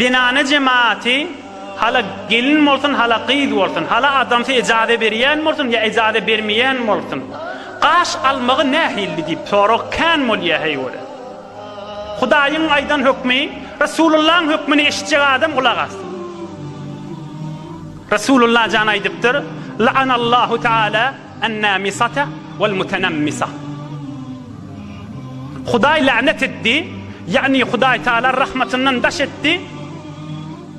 Zenana jemaaty hala gelin bolsun, hala gyz bolsun, hala adamsy ejaze berýän bolsun ýa ejaze bermeýän bolsun, gaş almagy nähilli diýip sorag kän bolýar heý göre. Hudaýyň aýdan hökmi, Resulullahyň hökmüni eşitjek adam gulak assyn. Resulullah jan aýdypdyr, La'anallahu taala en-namisata wal-mutenammisa. Hudaý la'net etdi, ýagny Hudaý Taala rahmatyndan daş etdi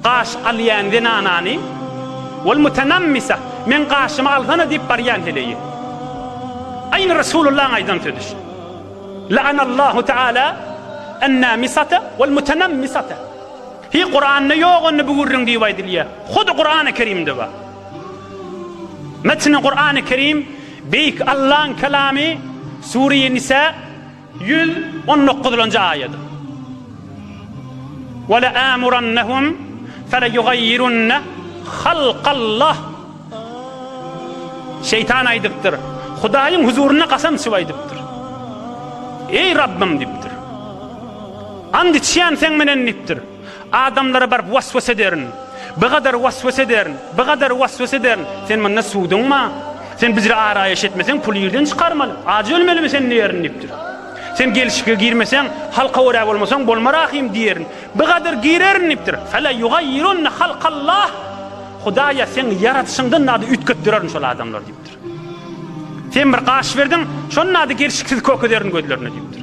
gaş alýan zenanany, wal-mutenammisa, meň gaşymy alsana diýip barýan heleýi. Aýny Resulullahyň aýdan sözi şu. La'anallahu taala en-namisata wal-mutenammisata. Hi Kuranda ýok onda bu gürrüň diýip aýdylýar. Hut Kurany Kerimde bar. Metni Kurany Kerim Beýik Allaň kelamy Sure-i Nisa 119-njy aýady. Ve le amurannahum fele yugayyirunne halkallah. Şeýtan aýdypdyr. Hudaýyň huzurynda kasam içip aýdypdyr. Eý Rabbym diýipdir. And içýän seň menen diýipdir. Adamlara baryp waswas ederin. Bigadar waswas ederin, bigadar waswas ederin. Sen munda suduňma? Sen bizre araýaş etmeseň pul ýerden çykarmaly. Aç ölmelimi sen diýerin diýipdir. Sen gelşige girmeseň, halka görä bolmasaň bolmar ahym diýerin. Bigadar girerin diýipdir. Fela yugayyirunne halkallah. Hudaýa seň ýaradyşyňdan nady üýtgetdirerin şol adamlary diýipdir. Sen bir gaş berdiň, şony nady gelşiksiz kökederin gözlerine diýipdir.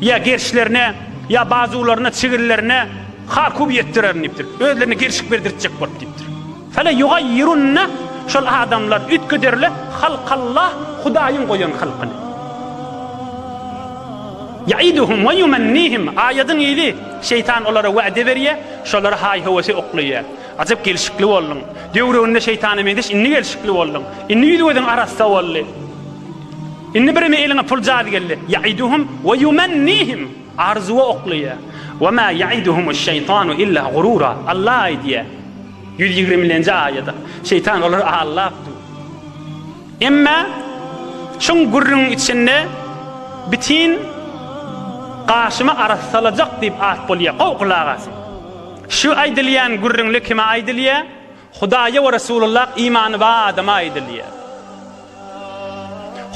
Ýa gerşlerine, ýa bazuwlaryna, çigirlerine hakuw ýetdirerin diýipdir. Özlerine gelşik berdirtjek bolup diýipdir. Fele yugayyirunne şol adamlar üýtgederler halkallah Hudaýyň goýan halkyny. Yaiduhum we yumannihim aýadyň yzy şeýtan olara wade berýär, şolary haý-höwese oklaýar. Ajap gelşikli bolduň. Döwreginde şeýtana meňzeş indi gelşikli bolduň. Indi ýüz-gözüň arassa boldy. Indi bireme eliňe puljaz geldi. Ýaiduhum we ýumennihim. Arzuwa oklaýar. We ma ýaiduhumuş şeýtanu illa gurura. Allah aýdýar. 120-nji aýada. Şeýtan olary aldap dur. Emma şuň gürrüňiň içinde bitin gaşymy arassalajak diýip at bolýar. Gowy gulak asyň. Şu aýdylýan gürrüňli kime aýdylýar? Hudaýa we Resulullah imany bar adama aýdylýar.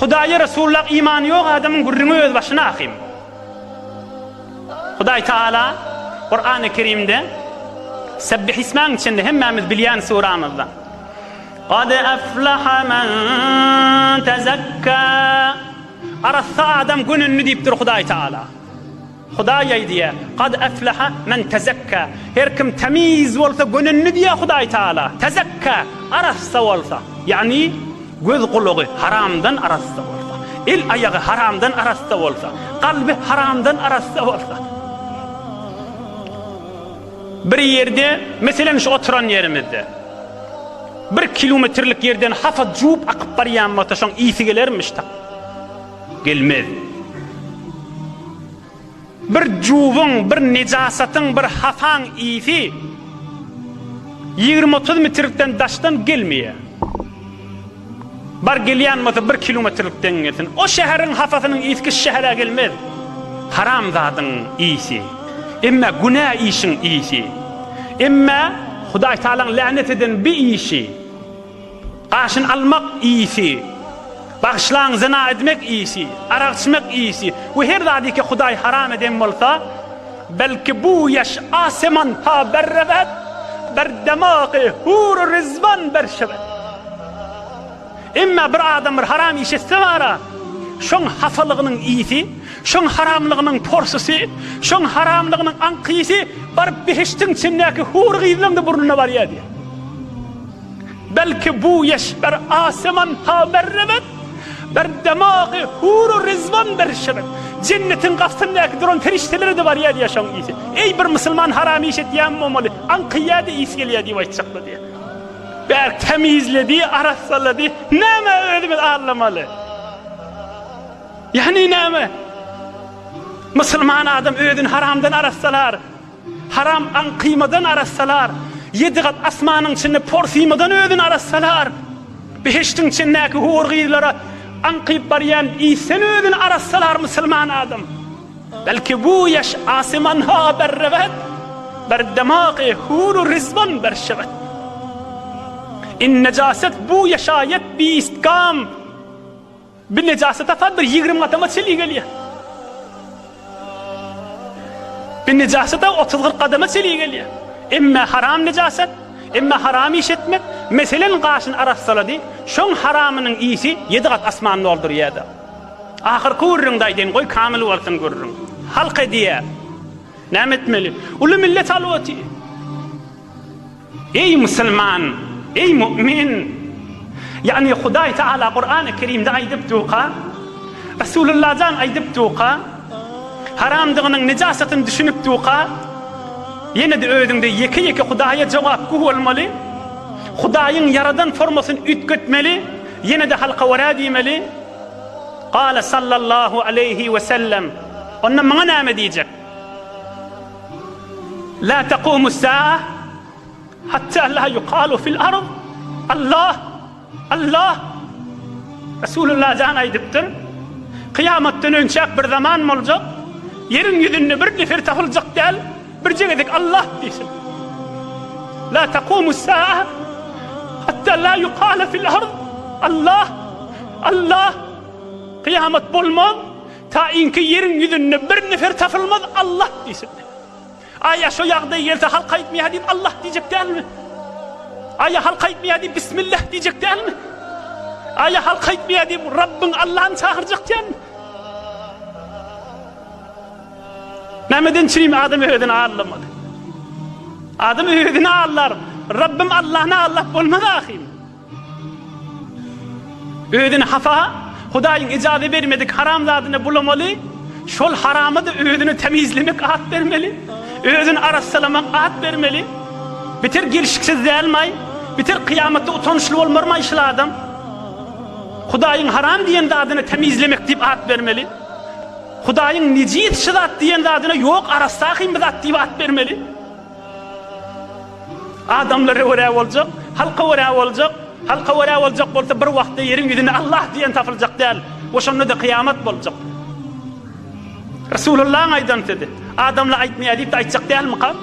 Hudaýa Resulullah imany ýok adamyň gürrüňi öz başyna ahym. Hudaý Taala Kurany Kerimde Sebbihismäň içinde hemmämiz bilýän suramyzda Kad aflaha men tezekka Arassa adam gönündi diýipdir Hudaý Taala. Hudaý aýdýar, Kad efleha men tezekka. Her kim tämiz bolsa gönenli diýýär Hudaý Taala. Tezekka, arassa bolsa. Ýagny göz-gulagy haramdan arassa bolsa. El-aýagy haramdan arassa bolsa. Kalby haramdan arassa bolsa. Bir ýerde, meselem şu oturan ýerimizde, bir kilometrlik ýerden hapa juwup akyp barýan bolsa, şoň ysy gelermiş tak. Gelmez. Bir juwyň, bir nejasatyň, bir hapaň ysy 20-30 metrlikden daşdan gelmeýär. Bar gelýän bolsa bir kilometrlikden gelsin. O şäheriň hapasynyň ysy ki şähere gelmez. Haram zadyň ysy. Emme günä işiň ysy. Emme Hudaý Tagalaň länet eden bir işi. Gaşyn almak isi, bagyşlaň zyna edmek isi, arak içmek isi we her zady ki Hudaý haram eden bolsa, belki bu ýaş aseman ha berrewet, ber demagy hur rizwan berşewet. Emma bir adam bir haram iş etse bara, şoň hapalygynyň isi, şoň haramlygynyň porsusy, şoň haramlygynyň aňkysy baryp behişdiň içindäki hur gyzlaň-da burnuna barýar diýýär. Belki bu ýeş ber aseman ha berrewet, ber demagy huru rizwan berşewet. Jennetiň gapysyndaky duran perişdelere-de barýar diýýär şoň ysy. Eý bir musulman haram iş etýämi bolmaly, aňkyýa-da ys gelýär diýip aýtjaklar diýýär. Bär tämizledi, arassalady, nämä özümiz aldamaly? Ýagny näme? Musulman adam özüni haramdan arassalar. Haram aňkymadan arassalar, ýedi gat asmanyň içinde porsymadan özüni arassalar, behişdiň içindäki hur gyzlara aňkyp barýan isden özüni arassalar musulman adam. Belki bu ýaş asymanha berrewet. Ber demagy huru rizwan ber şewed. In nejaset bu ýeşaýet bist gam. Bir nejasata sal bir 20 gadama çenli gelýär. Bir nejasata 30-40 gadama çenli gelýär. Emme haram nejasat, emme haram iş etmek, meselen gaşyny arassalady, şoň haramynyň isi 7 gat asmany doldurýar-da. Ahyrky gürrüňde aýdaýyn, goý kamil bolsun gürrüň. Halk edýär. Näme etmeli? Uly millet alyp otyr. Eý musulman, eý mu'min! Ýagny Hudaý Taala Kurany Kerimde aýdyp durka, Resulullah jan aýdyp durka, haramdygynyň nejasatyny düşünip durka, ýene-de özüňde ýeke-ýeke Hudaýa jogapgü bolmaly, Hudaýyň ýaradan formasyny üýtgetmeli, ýene-de halka görä diýmeli. Gale sallallahu aleýhi we sellem, Onda muňa näme diýjek? La takumus saa hatta la yuqalu fil ard Allah Allah Resulullah jan aýdypdyr. Kyýamatdan önçäk bir zaman boljak, ýeriň ýüzünde bir nefer tapyljak däl, birje gezek Allah diýsin. La takumus saa hatta la yuqala fil ard Allah Allah Kyýamat bolmaz, Ta inki ýeriň ýüzünde bir nefer tapylmaz Allah diýsin. Aýa şo ýagdaý gelse halk aýtmaýar diýip Allah diýjek dälmi? Aýa halk aýtmaýar diýip Bismillah diýjek dälmi? Aýa halk aýtmaýar diýip Rabbyň Allahny çagyrjak dälmi? Nämeden çürim adam özüni aldamaly? Adam özüni aldar, Rabbim Allahny aldap bolmaz ahym. Özüni hapa, Hudaýyň ijaza bermedik haram zadyna bulamaly, şol harama-da özüni tämizlemek at bermeli, özüni arassalamak at bermeli. Beter gelşiksiz dälmaý? Beter kyýamatda utançly bolmarmaý şul adam? Hudaýyň haram diýen zadyna tämizlemek diýip at bermeli. Hudaýyň nejis şu zat diýen zadyna ýok arassa ahym bu zat diýip at bermeli. Adamlara görä boljak, halka görä boljak, halka görä boljak bolsa bir wagtda ýeriň ýüzünde Allah diýen tapyljak däl we şonda-da kyýamat boljak. Resulullahyň aýdan sözi. Adamlar aýtmaýar diýip-de aýtjak dälmikam?